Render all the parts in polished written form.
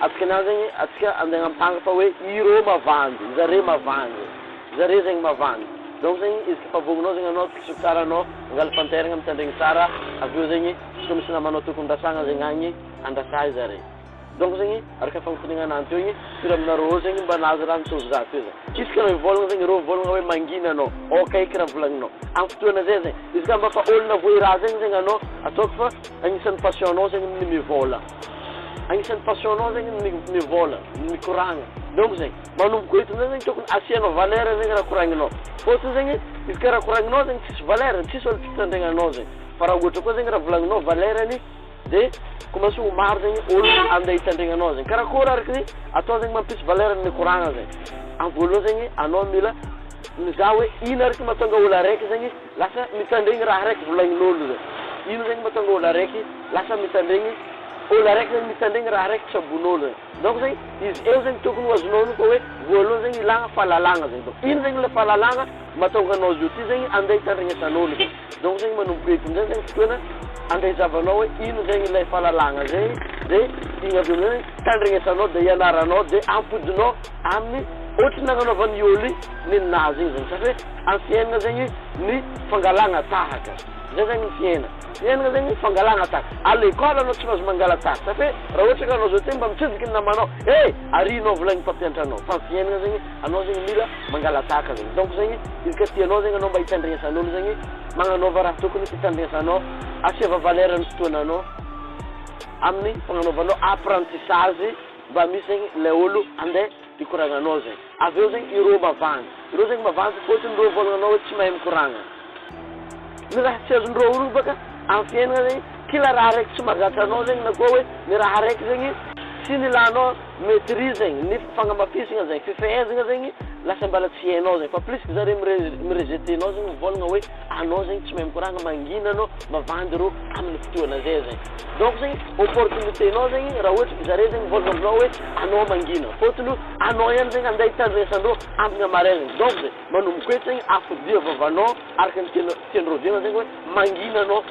Atsika niany zegny atsika andeha agnampanga fa hoe ireo mavandy, zare mavandy, zare zegny mavandy. Donc zegny izy ka fa vognonao zegny anao, tokisoko tsara anao, mangala fanteragna, mitandregny tsara, avy eo zegny izy koa misy namanao tokony ndrasagna zegny agny, andrasa zare. Donc zegny araka fagnotaniagna anah teo igny, firy aminareo eo zegny mba nahazo raha mitovy za teo zegny? Isaka anao mivôlagna zegny ireo mivôlagna hoe mangina anao, aoka eky raha volagninao. Amin'ny fotoana zay zegny, izy ka mba fa olona voa raha zegny zegny anao, ataoko fa agnisan'ny passion-nao zegny ny mivôla. Agnisan'ny passion-nao zegny ny mivôla, ny mikoragna. Donc zegny, manomboka eto amizay zegny tokony asianao valeur zegny raha koragninao. Fôtony zegny, izy ka raha koragninao zegny tsisy valeur, tsisy olo mpitandregnanao zegny. Fa raha ohatra koa zegny raha volagninao valeur-ny, de commence ho maro zegny olo andeha hitandregnanao zegny. Karakôry araky ny atao zegny mampisy valeur ny koragna zegny? Amin'ny voalohany zegny anao mila mizaha hoe ino araky mahatonga olo araiky zegny lasa mitandregny raha araiky volagnin'olo zegny. Ino zegny mahatonga olo araiky lasa mitandregny, olo araiky zegny mitandregny raha araiky tsabon'olo zegny. Donc zegny izy eo zegny tokony ho azonao aloha fa hoe voalohany zegny ilagna fahalalagna zegny. Donc ino zegny le fahalalagna mahatonga anao zio ty zegny andeha hitandregnesan'olo zegny. Donc zegny manomboka eto amizay zegny fotoana andeha hoe ino zegny ilay fahalalagna zegny, de igny avy eo amizay tandregnesanao, de ianaranao, de ampodinao amin'ny ohatry nagnanaovan'ny olo ninazy igny zegny. Satria amin'ny fiainana zegny ny fangalagna tahaka zay zegny ny fiaina fiainana zegny fangalagna tahaka. À l'école anao tsy mahazo mangala tahaka, satria raha ohatra ka anao zao ty mba mitsidiky ny namanao e arinao volagny mpampianatra anao, fa ny fiainana zegny anao zegny mila mangala tahaka zegny. Donc zegny izy ka tianao zegny anao mba hitandregnesan'olo zegny, magnanaova raha tokony hitandregnesanao, asiava valeur ny fotoananao amin'ny fagnanaovanao apprentissage mba misy zegny le olo andeha hikoragnanao zegny. Avy eo zegny ireo mavandy, ireo zegny mavandy fôtony ireo vôlagnanao hoe tsy mahay mikoragna. Ny raha tsy azondreo olo baka amin'ny fiainana zegny, kila raha araiky tsy mahazatra anao zegny, na koa hoe ny raha araiky zegny tsy nilanao maîtrise zegny, ny fagnamafisana zegny, fifehezana zegny lasa mbala tsy hainao zegny, fa plus que zare mirejetenao zegny, mivôlagna hoe anao zegny tsy mahay mikoragna, mangina anao, mavandy reo amin'ny fotoana zay zegny. Donc zegny opportunité-nao zegny raha ohatra zare zegny mivôlagna aminao hoe anao mangina, fôtony anao ihany zegny andeha hitandrenesandreo ambina maraina. Donc zegny manomboka eto zegny afodia vavanao araka ny tiandreo viagna zegny hoe mangina anao,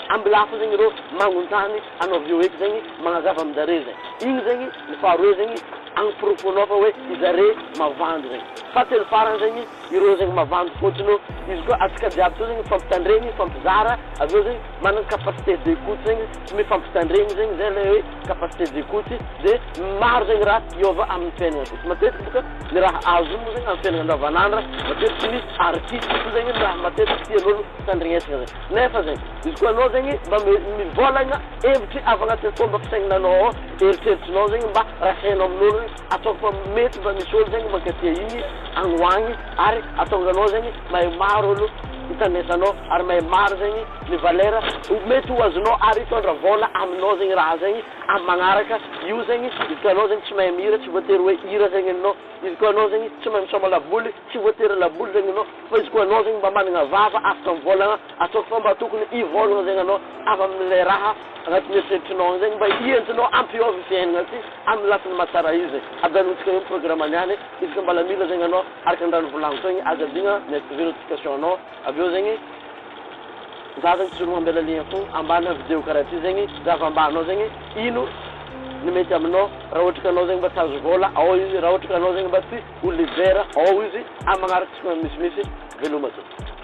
ambilafo zegny ireo magnontany anao avy eo eky zegny magnazava amin-jare zegny. Igny zegny ny faharoe zegny agnaporofônao fa hoe izare mavandy zegny. Fahatelo farany zegny ireo zegny mavandy, fôtony izy koa atsika jiaby teo zegny mifampitandregny, mifampizara, avy eo zegny manana capacité d'écoute zegny, mifampitandregny zegny zay le hoe capacité d'écoute, de maro zegny raha hiova amin'ny fiainana ty. Matetiky boka ny raha azo moa zegny amin'ny fiainana andavanandro, matetiky ny artiste koa zegny ny raha matetiky tian'olo tandregnesana zegny. Nefa zegny izy koa anao zegny mba mivôlagna hevitry avy agnatin'ny fomba fisaignananao ao, eritreritrinao zegny mba rasainao amin'olo zegny, ataoko fa mety mba misy olo zegny mankatia igny agny ho agny, ary atonga anao zegny mahay maro olo hitandresanao, ary mahay maro zegny ny valeur mety ho azonao, ary hitondra vôla aminao zegny raha zegny amy magnaraka io zegny. Izy koa anao zegny tsy mahay mihira, tsy voatery hoe hira zegny aminao. Izy koa anao zegny tsy mahay misaoma laboly, tsy voatery laboly zegny anao, fa izy koa anao zegny mba managna vava afaka mivôlagna, ataoko fa mba tokony hivôlagna zegny anao avy amin'ilay raha agnatin'ny eritreritrinao zegny mba hientinao ampiova fiainana ty amin'ny lafiny mahatsara izy. Ajanontsika eo programme niany. Izy ka mbala mila zegny anao araka ny raha nivolaniko teo igny, aza adigna miactiver notification anao. Avy eo zegny za zegny tsy olo mambela lien fo ambany vidéo karaha ty zegny, zava-ambanao zegny ino ny mety aminao. Raha ohatra ka anao zegny mba tsy azo vôla ao izy, raha ohatra ka anao zegny mba tsy ho libère ao izy amy magnaraky, tsy misimisy veloma to.